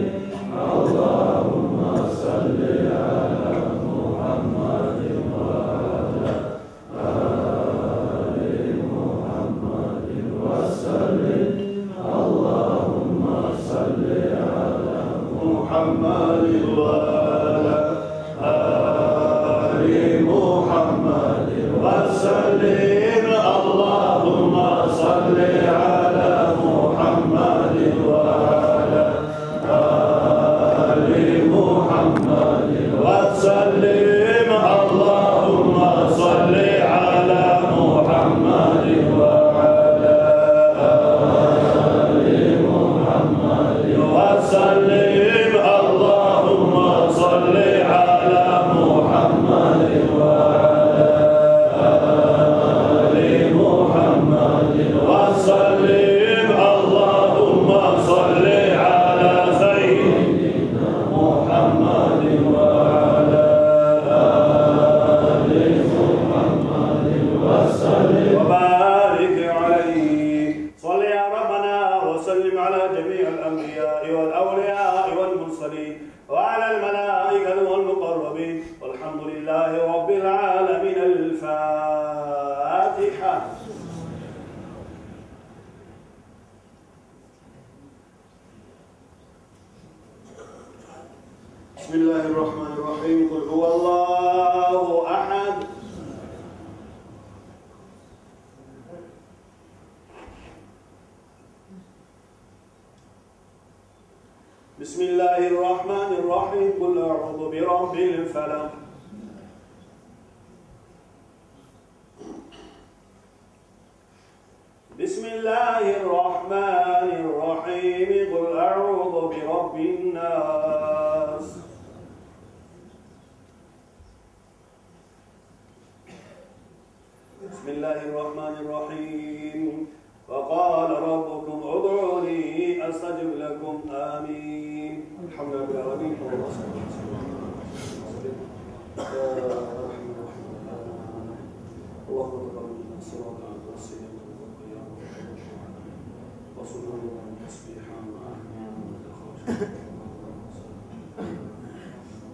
اللهم صل على محمد وعلى آل محمد وسلم. اللهم صل على محمد وعلى آل محمد وسلم. اللهم صل على محمد وعلى آل محمد وسلم. اللهم صل على محمد وعلى آل محمد وسلم. اللهم صل على محمد وعلى آل محمد وسلم. اللهم صل على سيدنا محمد وعلى آل محمد وسلم وبارك عليه. صل يا ربنا وسلم على جميع الأنبياء والأولياء والمرسلين وعلى الملائكة والمقربين والحمد لله رب العالمين. الفاتحة. بسم الله الرحمن الرحيم. قل هو الله أحد. بسم الله الرحمن الرحيم. قل أعوذ برب الفلق. بسم الله الرحمن الرحيم. قل أعوذ برب الناس. بسم الله الرحمن الرحيم. وقال ربكم ادعوني أستجب لكم. آمين. الحمد لله رب العالمين. يا أرحم الراحمين. اللهم تقبل منا صلاة والصيام والقيام والشهداء وسجودا وتسبيحا وأحيانا وأمواتا خاشعة.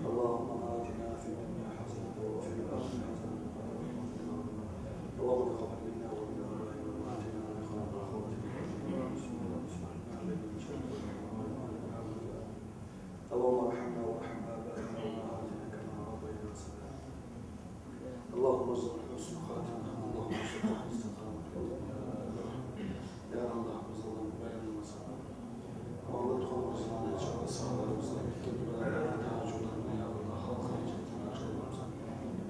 اللهم آتنا في الدنيا حسنة وفي الآخرة حسنة وقنا عذاب النار. اللهم تقبل منا ومن آبائنا وأمهاتنا وإخواننا وأخواتنا وأزواجنا وأصحابنا الذين شهدوا لك. اللهم ارحمنا وارحم آباءنا وأمهاتنا كما ربيانا صغارا. اللهم ارزقنا حسن الخاتمة. اللهم ارزقنا حسن الخاتمة. يا الله، биз Аллагьны байрамларыбызда Аллагь тутгъан оразаланы, иншааллагь, сагьаларыбызны, этген ибадатланы, тагьажжудланы, я Аллагь, халкъгъа этген,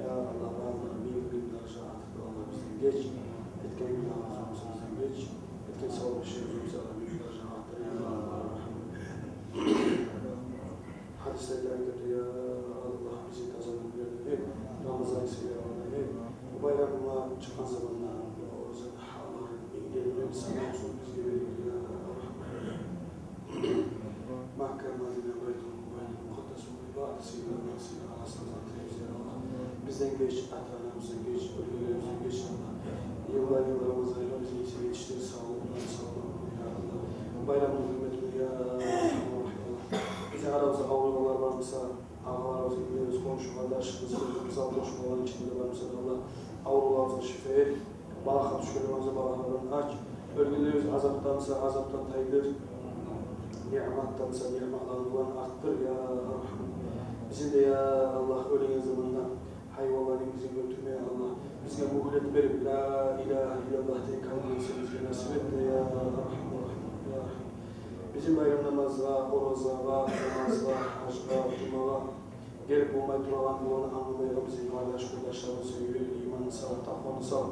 я Аллагь, барын да минг-минг даража артыкъ, Аллагь, бизден геч. Этген гюнагьыбызны бизден геч. Этген саваплы ишлерибизни, Аллагь, минг даража артыкъ, я Аллагь. Гьадислерде айтылды, я Аллагь, бизин тазалыкъ берген, Рамазан сыйлы айны, бу байрамгъа чыкъгъан заманда ораза гьалларын, инг деринлерин сама сунуп бизге бер, я Аллагь. Макка, Мадина, Байтул, Байтул Мукъаддас, бу ибадат сыйларына, сыйлы арасына зат этебиз, я Аллагь. Бизден геч, ата-анабыздан геч, оьлгенлерибизден геч, Аллагь. Йылдан йылгъа Рамазан айны бизин сыйлы етишдир, савлукъ булан, савлукъ булан, я Аллагь. Байрамны гьюрметине, я Аллагь. Бизин арабызда авругъанлар бар буса, агъаларыбыз, инилерибиз, къоншу къардашыбыз, къызларыбыз, къошулмаланы ичинде бар буса, Аллагь, авруларыбызгъа шифа эт, балагьгъа тюшгенлерибизни балагьлардан ач, оьлгенлерибиз азапдан буса, азапдан тайдыр, ниъматдан буса, ниъматларын булан артдыр, я Архам. Бизин де, я Аллагь, оьлеген заманда гьайванланы бизин гётюрме, я Аллагь, бизге мюгьлет берип, ла илагьа иллаллагь деген калиманы сен бизге насип эт де, я Архам, я Архам. Бизин байрам намазгъа, оразагъа, намазгъа, гьажгъа, жумагъа гелип болмай турагъан буланы англамайгъан бизин къардаш-къурдашларыбыз, сюйген, иманын сал, такъваны сал,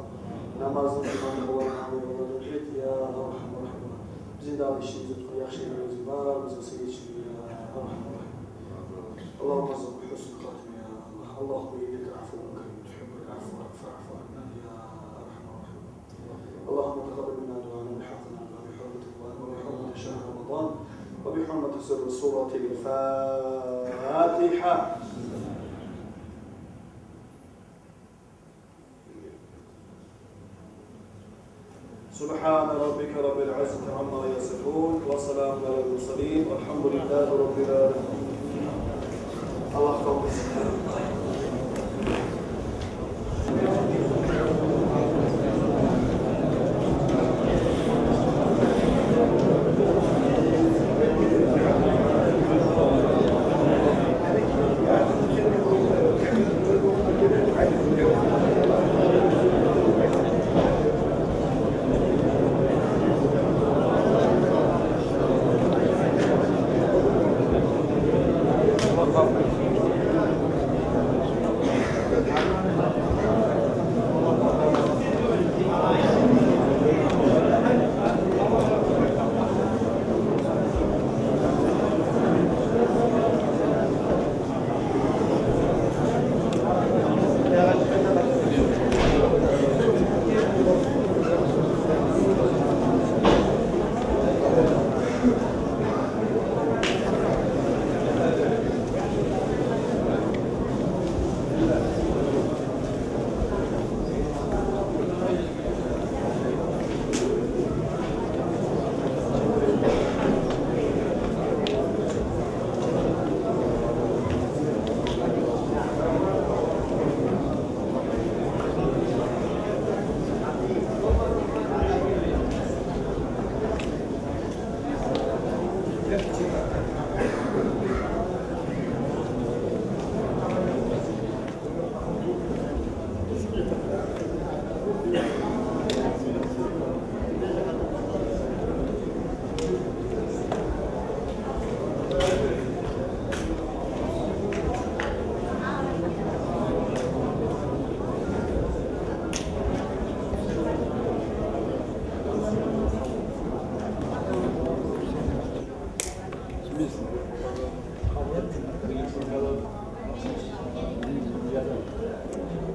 намазны, иманны буланы англамайгъанлардан эт, я Архам, я Архам. Бизин дагъы ишибизни тутгъан яхшы ерлерибизни барыбызгъа сен етишдир, я Архам, я Архам. اللهم ارزقنا حسن الخاتمة يا الله. اللهم إنك عفو كريم تحب العفو فاعف عنا يا أرحم الراحمين. اللهم تقبل منا دعاءنا بحرمة القرآن وبحرمة شهر رمضان وبحرمة سر سورة الفاتحة. سبحان ربك رب العزة عما يصفون وسلام على المرسلين والحمد لله رب العالمين. Аллагь къабул этсин.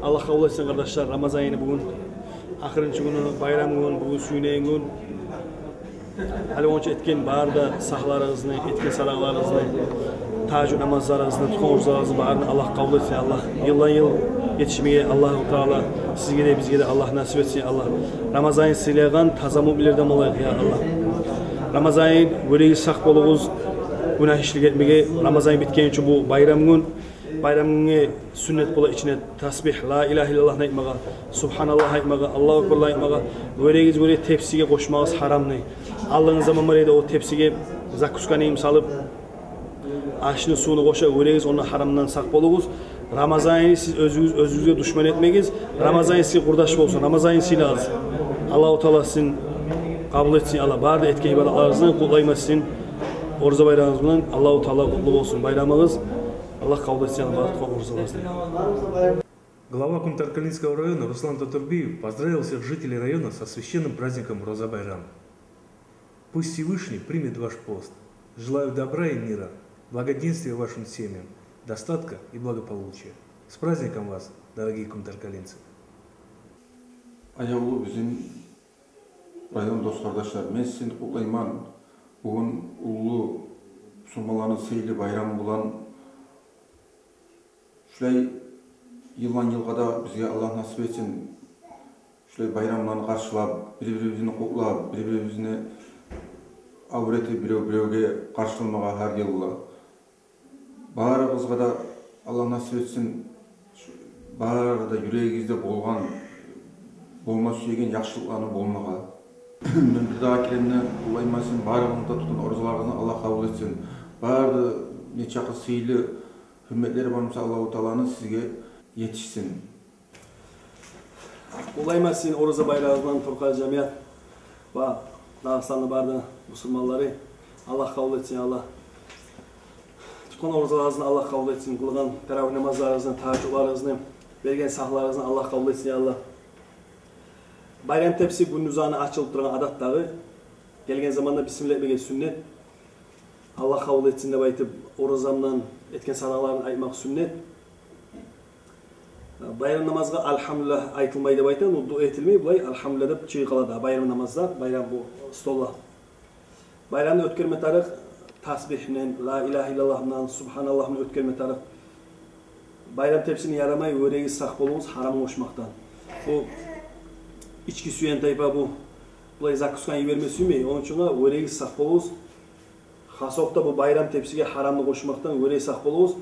Аллагь къабул этсин, къардашлар, Рамазан айны бугюн ахырынчы гюню, байрам гюн, бугюн сююнеген гюн. Гьали онча этген бары да сагьларыгъызны, этген садагъаларыгъызны, тагьажжуд намазларыгъызны, тутгъан оразаларыгъызны барын Аллагь къабул этсин, Аллагь. Йылдан йыл етишмеге Аллагьу Таала сизге де, бизге де Аллагь насип этсин, Аллагь. Рамазан айны сыйлагъан таза муъминлерден болайыкъ, я Аллагь. Рамазан айны гёрегиз, сакъ болугъуз гюнагь ишлер этмеге. Рамазан ай битгенче бу байрам гюн, байрам гюнге сюннет бола ичине тасбигь, ла илагьа иллаллагьны айтмагъа, субгьаналлагь айтмагъа, Аллагьу акбарланы айтмагъа. Гёрегиз, гёре тепсиге къошмагъыз гьарамны. Алдынгъы заман бар эди, о тепсиге закусканы салып, ашны, сувну къоша, гёрегиз, онда гьарамдан сакъ болугъуз. Рамазан айны сиз оьзюгюз, оьзюгюзге душман этмегиз. Рамазан ай сизге къурдаш болсун. Рамазан айны сыйлагъыз. Аллагьу Таала сизин къабул этсин, Аллагь. Бары да этген ибадатларыгъызны къутлайман сизин ораза байрамыгъыз булан. Аллагьу Таала, къутлу болсун байрамыгъыз. Аллагь къабул этсин, Аллагь, бары да тутгъан оразаларыгъызны. Глава Кумтаркалинского района Руслан Татурбиев поздравил всех жителей района со священным праздником Ораза-байрам. Пусть Всевышний примет ваш пост. Желаю добра и мира, благоденствия вашим семьям, достатка и благополучия. С праздником вас, дорогие кумтаркалинцы! Аявлу бизин район дос-къардашлар, мен сизин къутлайман бугюн уллу бусурманланы сыйлы байрамы булан. Шулай йылдан йылгъа да бизге Аллагь насип этсин шулай байрамланы къаршылап, бир-бирибизни къутлап, бир-бирибизни абур этип, бирев-биревге къаршы болмагъа гьар йылда. Барыгъызгъа да Аллагь насип этсин, шу бары да юрегигизде болгъан, болма сюеген яхшылыкъланы болмагъа. Мен бир дагъы керен де къутлайман сизин, барыгъызны да тутгъан оразаларыгъызны Аллагь къабул этсин. Бары да нечакъы сыйлы гьюрметлери бар буса Аллагьу Тааланы, сизге етишсин. Къутлайман сизин ораза байрамыгъыз булан, Туркъал жамият ва Дагъыстанны бары да бусурманлары. Аллагь къабул этсин, Аллагь. Тутгъан оразаларыгъызны Аллагь къабул этсин, къылгъан таравигь намазларыгъызны, тагьажжудларыгъызны, берген сагьларыгъызны Аллагь къабул этсин, Аллагь. Байрам тепси гюндюз аны ачылып турагъан адат дагъы. Гелген заманда бисмилла этмеге сюннет. Аллагь къабул этсин деп айтып, оразамдан этген садагъаларын айтмакъ сюннет. Байрам намазгъа альгьамдулиллагь айтылмай деп айта, ну, дуа этилмей, булай альгьамдулиллагь деп чыгъып къала да байрам намазда, байрам бу столда. Байрамны оьтгерме тарыкъ тасбигьмен, ла илагьа иллаллагьман, субгьаналлагьман оьтгерме тарыкъ. Байрам тепсини ярамай, гёрегиз, сакъ болугъуз гьарам къошмакъдан. Бу ички сюеген тайпа бу. Булай закусканы йиберме сюймей, ону учун гёрегиз, сакъ болугъуз. Хасокъда бу байрам тепсиге гьарамны къошмакъдан гёрегиз, сакъ болугъуз.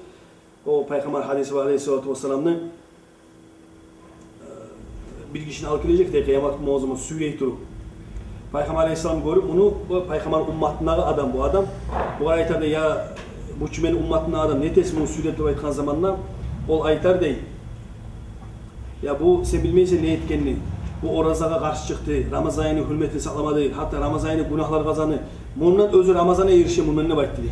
О Пайхаммар гьадиси бар, алейгьиссалату вассаламны, э, бир гишини алып гележек дей къыямат гюн о заман сюйрей туруп. Пайхаммар алейгьиссалам гёрюп муну, бу Пайхаммар умматындагъы адам бу адам. Бугъар айтар дей: «Я, бу чу мени умматымдагъы адам, не этесен муну сюйреп?» — деп айтгъан заманда, ол айтар дей: «Я, бу, сен билмейсен не этгенни. Бу оразагъа къаршы чыкъды, Рамазан айны гьюрметин сакъламады, гьатта Рамазан айны гюнагьлар къазанды. Мундан оьзю Рамазан ай эришген мундан», — деп айтды дей.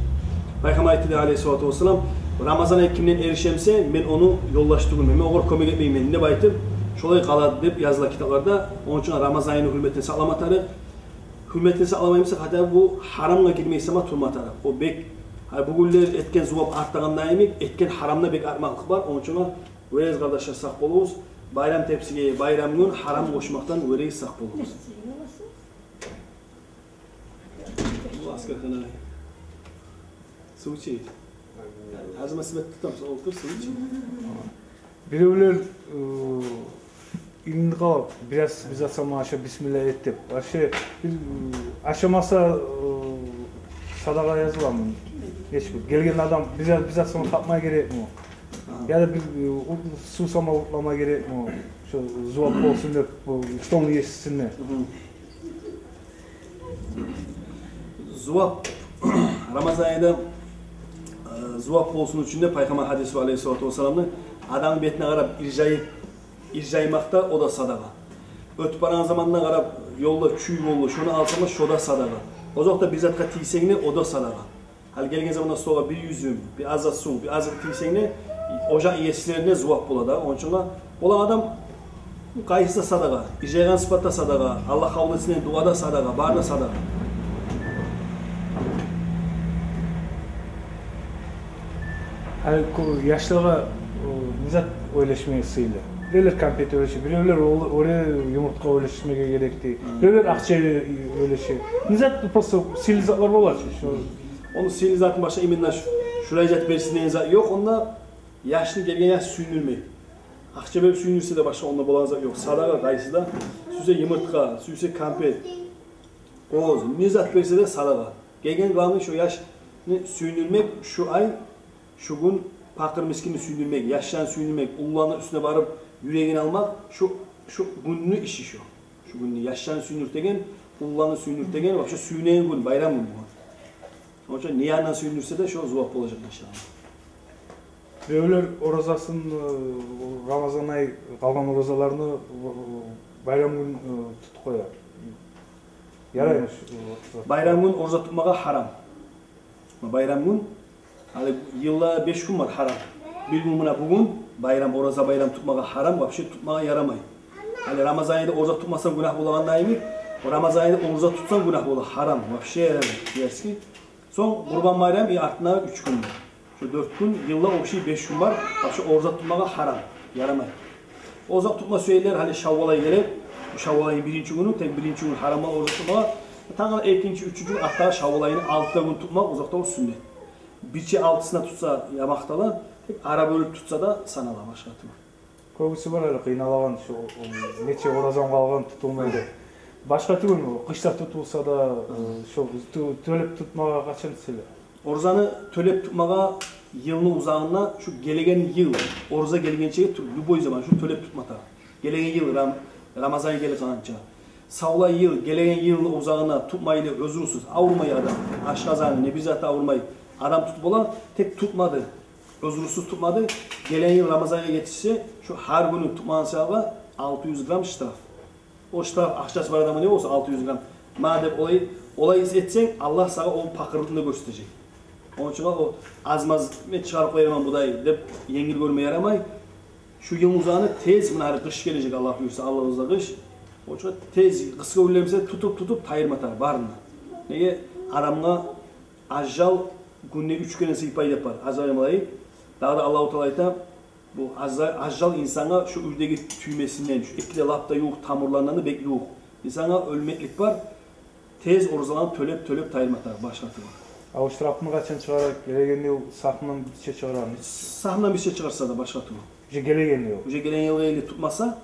Пайхаммар айтды дей, алейгьиссалату вассалам: «Рамазан ай кимден эришемсе, мен ону ёлдаш тюгюлмен, мен огъар кёмек этмеймен», — деп айтып, шолай къалады деп языла китапларда. Ону учун Рамазан айны гьюрметин сакълама тарыкъ. Гьюрметин сакъламаймыса, гьатта бу гьарамгъа гирмей сама турма тарыкъ. О бек, гьай, бугюнлер этген зувап артагъанда йимик, этген гьарамда бек артмакълыкъ бар. Ону учун, гёрегиз, къардашлар, сакъ болугъуз. Байрам тепсиге, байрам гюн гьарам къошмакъдан, гёрегиз, сакъ болугъуз. Бу аскархана. Сув ич. Гьар заман сиз тутамсыз, олтур, сув ич. Биревлер, э, илинди къалып, бираз биз ашама аша бисмилла эт деп. Вообще, бир, э, ашамаса, э, садагъа языламы? Геч бир. Гелген адам бираз, биз ашама тапма герекми? Яда бир, э, ут-, сув сама утлама герекми? Шо зувап болсун деп, бу столну есисине. Мгм. Зувап. Рамазан айда, э, зувап болсун учун деп Пайхаммар гьадиси бар, алейгьиссалату вассаламны: «Адамны бетине къарап иржайып, иржаймакъ да, о да садагъа. Оьтюп барагъан заманда къарап, ёлда чуй болду, шону алсанг да, шо да садагъа. Озокъда, бир затгъа тийсенг де, о да садагъа». Гьали гелген заманда столгъа бир юзюм, бир аз да сув, бир аз да тийсенг де, ожакъ есилерине зувап бола да. Ону учун бола адам къайсы да садагъа, иржайгъан сыпат да садагъа, Аллагь къабул этсин деген дуа да садагъа, бары да садагъа. Гьали кё-, яшлагъа, э, не зат ойлашмагъа сыйлы? Биревлер конфет уьлеше, биревлер ол-, оьре юмуртгъа уьлешмеге герекди. Гьы. Биревлер акъча уьлеше. Не зат, просто сыйлы затлар бола чы, шо. Ону сыйлы затын башгъа, именно шу-, шулай зат берсин деген зат ёкъ, онда яшны, гелген яшны сююндюрмек. Акъча берип сююндюрсе де, башгъа онда болагъан зат ёкъ. Садагъа къайсы да, сюйсе юмуртгъа, сюйсе конфет, къоз, не зат берсе де садагъа. Гелген, главный, шо яшны сююндюрмек, шу ай, шу гюн пакъыр-мискинни сююндюрмек, яшланы сююндюрмек, уллуланы уьстюне барып юрегин алмакъ, шу, шу гюнню иши шу. Шу гюнню яшланы сююндюртеген, уллуланы сююндюртеген, вообще сююнеген гюн, байрам гюн бу. Ону учун не яндан сююндюрсе де, шо зувап болажакъ, иншаллагь. Биревлер оразасын, э, Рамазан ай къалгъан оразаларыны, э, байрам гюн, э, тутуп къоя. Яраймы шу, э, ораза? Байрам гюн ораза тутмагъа гьарам. Байрам гюн, гьали йылда беш гюн бар гьарам. Бир гюн, муна бугюн байрам, ораза байрам тутмагъа гьарам, вообще тутмагъа ярамай. Гьали Рамазан айда ораза тутмасанг гюнагь болагъанда йимик, о Рамазан айда ораза тутсанг гюнагь бола, гьарам, вообще ярамай, дерсизки. Сонг Къурбан байрам, и артына уьч гюн. Шо дёрт гюн, йылда общий беш гюн бар, вообще ораза тутмагъа гьарам, ярамай. Ораза тутма сюегенлер, гьали Шаввал ай геле, бу Шаввал айны биринчи гюню, тек биринчи гюн гьарам ораза тутмагъа. Тангала экинчи, уьчюнчю гюн, артдагъы Шаввал айны алты да гюн тутмакъ, озокъда, о сюннет. Бирче алтысына тутса, я макътала, тек ара бёлюп тутса да санала, башгъа тюгюл. Кёбюсю бар гьали къыйналагъан, шо, нече оразам къалгъан, тутулмай деп. Башгъа тюгюл, къышда тутулса да, шо тё-, тёлеп тутмагъа къачан сыйлы? Оразаны тёлеп тутмагъа йылны узагъында, шу гелеген йыл ораза гелгенчеге ту-, любой заман шу тёлеп тутма тарыкъ. Гелеген йыл Рам-, Рамазан гелип къалгъанча. Савлай йыл, гелеген йылны узагъында тутмайлы, оьзюрсюз, авурмай адам. Ашкъазаны, не бир заты авурмай. Адам тутуп бола, тек тутмады. Оьзюрсюз тутмады. Гелеген йыл Рамазангъа етишсе, шу гьар гюню тутмагъан саялы алты юз грамм штраф. О штраф акъчасы бар адамгъа не болсун, алты юз грамм. Ма деп олай, олай ис этсенг, Аллагь сагъа о пакъырлыкъны гёрсетежек. Ону учун о аз-маз мен чыгъарып къоярман будай деп енгил гёрме ярамай. Шу йыл узагъына тез, муна гьали къыш гележек, Аллагь буюрса, аллыбызда къыш. Ону учун тез, къысгъа уьллемесе, тутуп, тутуп тайдырма тарыкъ барын да. Неге, адамгъа ажал гюнде уьч керен сыйпай деп бар. Азраил малайик. Дагъы да Аллагьу Таала айта, бу азра-, ажал инсангъа шу уьйдеги тюймесинден, шу эки де лап да ювукъ тамурларындан да бек ювукъ. Инсангъа оьлмеклик бар. Тез оразаланы тёлеп, тёлеп тайдырма тарыкъ, башгъа тюгюл. А о штрафны къачан чыгъара? Гелеген йыл сагьындан бирче чыгъара? Сагьындан бирче чыгъарса да, башгъа тюгюл. Уже гелеген йыл. Уже гелеген йылгъа ерли тутмаса,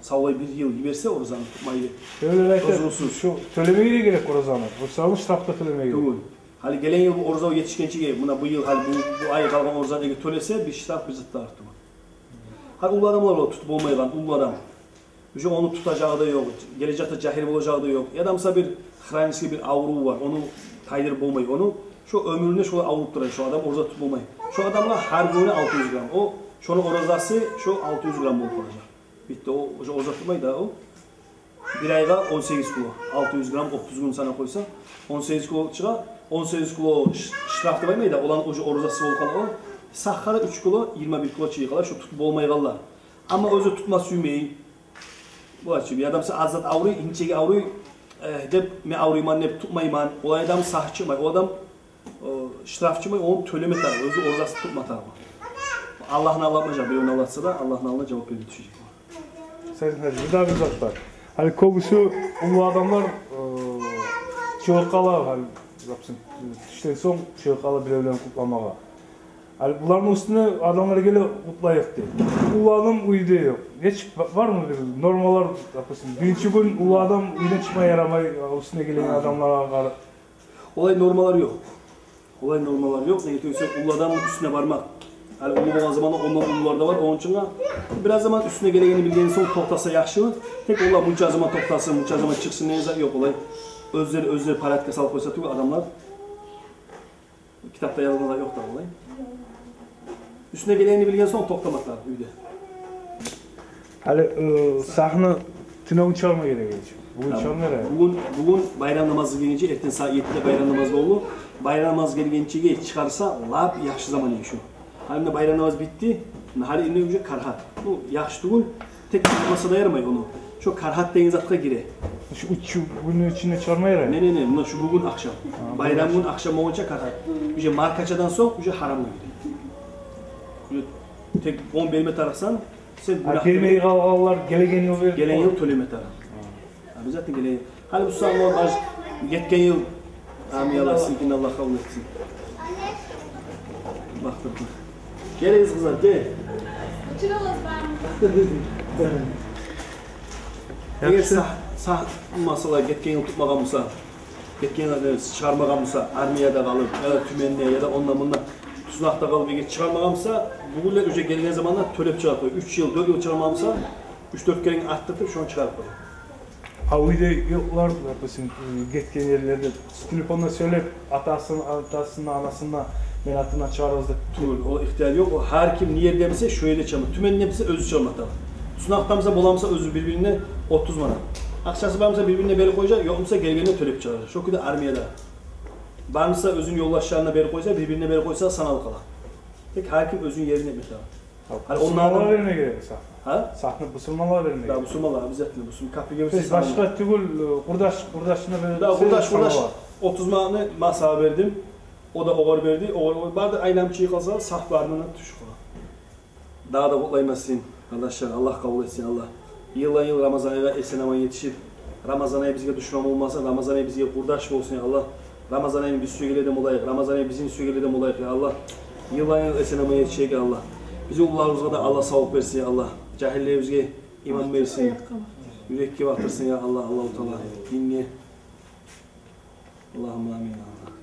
савлай бир йыл йиберсе оразаны тутмайлы. Оьзюрсюз. Оьзюрсюз. Шу тёлемеге герек оразаны. Оразаны штраф да тёлемеге герек. Тюгюл. Гьали гелеген йыл бу ораза етишгенчеге, муна бу йыл, гьали бу, бу ай къалгъан оразаны эгер тёлесе, бир штраф, бир зат да артмай. Гьали уллу адамлар бар, тутуп болмайгъан, уллу адам. Уже ону тутажагъы да ёкъ, гележекде жагьил болажагъы да ёкъ. Яда, мисал, бир хронический бир аврув бар, ону тайдырып болмай ону. Шо оьмюрюнде шолай авруп тура, шо адам ораза тутуп болмай. Шо адамгъа гьар гюню алты юз грамм. О, шону оразасы шо алты юз грамм болуп къалажакъ. Битди, о уже ораза тутмай да о. Бир айгъа он сегиз кило, алты юз грамм, отуз гюн санап къойса, он сегиз кило чыгъа, он сегиз кило ш-, штраф деп айтмай да, оланы уже оразасы болуп къала о. Сагьгъа да уьч кило, йигирма бир кило чыгъа къала, шо тутуп болмайгъанлар. Амма оьзю тутма сюймей. Булай чы, бир адам аз зат авруй, инчеге авруй, э, деп, мен авруйман деп тутмайман. Олай адам сагь чыкъмай, о адам, э, штраф чыкъмай, ону тёлеме тарыкъ, оьзю оразасын тутма тарыкъ. Аллагьны алдатмажакъ, биревню алдатса да, Аллагьны алдына жавап берме тюшежек. Сайдин гьажи, бир дагъы бир зат бар. Гьали кёбюсю уллу адамлар, э, чыгъып къала, гьали, допустим, тюшден сонг чыгъып къала биревлени къутламагъа. Гьали буланы уьстюне адамлар геле, къутлайыкъ деп. Уллу адам уьйде ёкъ. Гьеч ба-, бармы бир нормалар, допустим, биринчи гюн уллу адам уьйден чыкъма ярамай, уьстюне гелеген адамлагъа къара-. Олай нормалар ёкъ. Олай нормалар ёкъ. Неге десе, уллу адам уьстюне бармакъ. Гьали уллу болгъан заманда ондан уллулар да бар. Ону учун да бираз заман уьстюне гелегенин билген сонг токътаса яхшы. Тек олар мунча заман токътасын, мунча заман чыкъсын деген зат ёкъ олай. Оьзлер, оьзлер порядкагъа салып къойса тюгюл адамлар. Китапда язылгъан зат ёкъ да олай. Уьстюне гелегенин билген сонг токътамакъ тарыкъ уьйде. Гьали, э, сагьны тюнегюн чыгъарма герек эди. Бугюн чыгъарма герек. Бугюн, бугюн байрам намазы гелгенче, эртен сагьат еттиде байрам намаз болду. Байрам намаз гелгенчеге чыгъарса, лап яхшы заман эди шу. Гьали муна байрам намаз битди. Муна гьали энни уже карагьат. Бу яхшы тюгюл. Тек чыгъармаса да ярамай ону. Шо карагьат деген затгъа гире. Шу уьч гюнню ичинде чыгъарма ярай? Не, не, не, муна шу бугюн ахшам. Гьа, байрам гюн ахшам болгъунча карагьат. Уже маркачадан сонг уже гьарамгъа гире. Уже тек он берме тарыкъсан, Сен гюнагь... Гелмей къалгъанлар гелеген йыл берип... Гелеген йыл тёлеме тарыкъ. Обязательно гелеген. Гьали бу сагьат бар, гетген йыл. Амин, Аллагь, сизин Аллагь къабул этсин. Бакъдырдым. Гелигиз, къызлар, гел. Учурулуз бармы? Эгер сагь, сагь, масала, гетген йыл тутмагъан буса, гетген йыл чыгъармагъан буса, армияда къалып, яда Тюменде, яда онда-мунда, туснакъда къалып, эгер чыгъармагъан буса, бугюнлер уже гелген заманда тёлеп чыгъарып къоя. Уьч йыл, дёрт йыл чыгъармагъан буса, уьч-дёрт керен артдыртып, шону чыгъарып къоя. А уьйде ёкълар, допустим, гетген ерлерде телефонда сёйлеп, атасына, атасына, анасына, мени атымдан чыгъарыгъыз деп. Тюгюл, о ихтияр ёкъ. О гьар ким не ерде буса, шо ерде чыгъарма. Тюменде буса, оьзю чыгъарма тарыкъ. Туснакъда буса, бола буса, оьзю бир-бирине отуз манат. Акъчасы бар буса, бир-бирине берип къояжакъ, ёкъ буса, гелгенде тёлеп чыгъаражакъ. Шо кюйде армияда. Бар буса, оьзюню ёлдашларына берип къойса, бир-бирине берип къойса, саналып къала. Тек гьар ким оьзюню ерин этме тарыкъ. Гьали онлар... Бусурманлагъа берме герек сагьны. Гьа? Сагьны бусурманлагъа берме герек. Да, бусурманлагъа обязательно, бусурман, капирге берсе... Башгъа тюгюл, э, къурдаш, къурдашына берсе... Да, къурдаш, къурдаш. Отуз манатны ма сагъа бердим. О да огъар берди, огъар, огъар барды, айланып чыгъып къалса, сагь барына тюшюп къала. Дагъы да къутлайман сизин, къардашлар, Аллагь къабул этсин, Аллагь. Йылдан йыл Рамазан айгъа эсен-аман етишип, Рамазан ай бизге душман болмасын, Рамазан ай бизге къурдаш болсун, я Аллагь. Рамазан айны биз сюегенлерден болайыкъ, Рамазан ай бизин сюегенлерден болайыкъ, я Аллагь. Йылдан йыл эсен-аман етишейик, я Аллагь. Бизин уллуларыбызгъа да Аллагь савлукъ берсин, я Аллагь. Жагьиллерибизге иман берсин. Юрекге батдырсын, я Аллагь, Аллагьу Таала. Динге. Аллагьумма амин, я Аллагь.